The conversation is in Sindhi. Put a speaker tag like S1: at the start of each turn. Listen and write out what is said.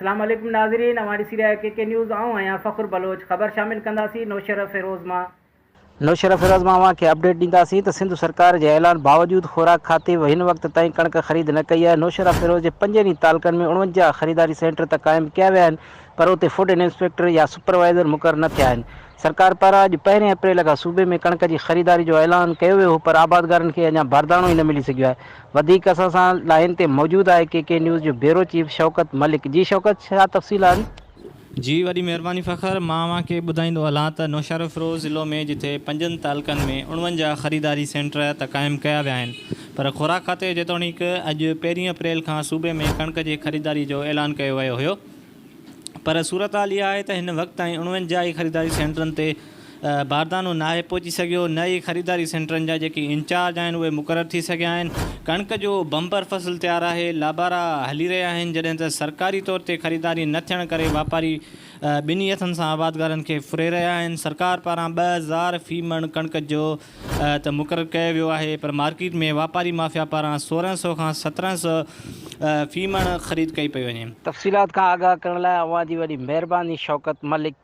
S1: اسلام عليڪم ناظرين اوهان ڏسي رهيا آهيو ڪي ڪي نيوز آئون آهيان فخر بلوچ خبر شامل ڪنداسين نوشهروفيروز مان.
S2: نوشهروفيروز مان اوهان کي اپڊيٽ ڏينداسين ته سنڌ سرڪار جي اعلان باوجود خوراڪ کاتي هن وقت تائين ڪڻڪ خريد نه ڪئي آهي نوشهروفيروز جي پنجن ئي تعلقن ۾ 49 خريداري سينٽر ته قائم ڪيا ويا آهن پر اتي فوڊ انسپيڪٽر يا سپروائيزر مقرر نه ٿيا آهن. سرڪار پاران اڄ پهرين اپريل کان صوبي ۾ ڪڻڪ جي خريداري جو اعلان ڪيو ويو هو پر آبادگارن کي اڃا بارداڻو ئي نه ملي سگهيو آهي. وڌيڪ اسان سان لائين تي موجود آهي ڪي ڪي نيوز جو بيورو چيف شوڪت ملڪ. جي شوڪت ڇا تفصيل آهن؟
S3: جي وڏي مهرباني فخر، مان اوهان کي ٻڌائيندو هلان ته نوشهروفيروز ضلعو ۾ جتي پنجن تعلقن ۾ 49 خريداري سينٽر ته قائم ڪيا ويا آهن پر خوراڪ کاتي جيتوڻيڪ اڄ پهرين اپريل کان صوبي ۾ ڪڻڪ جي خريداري جو اعلان ڪيو ويو هيو پر صورتحال اها آهي ته هن وقت تائين 49 ئي خريداري سينٽرن تي باردانو ناهي پهچي سگهيو نه ئي خريداري سينٽرن جا جيڪي انچارج آهن اهي مقرر ٿي سگهيا آهن ڪڻڪ جو بمپر فصل تيار آهي لابارا هلي رهيا آهن جڏهن ته سرڪاري طور تي خريداري نه ٿيڻ ڪري واپاري ٻنهي هٿن سان آبادگارن کي ڦري رهيا آهن سرڪار پاران 2000 في مڻ ڪڻڪ جو ته مقرر ڪيو ويو آهي پر مارڪيٽ ۾ واپاري مافيا پاران 16 سئو کان 17 سئو في مڻ خريد ڪئي پئي وڃي.
S2: تفصيلات کان آگاهه ڪرڻ لاء اوهان جي وڏي مهرباني شوڪت ملڪ.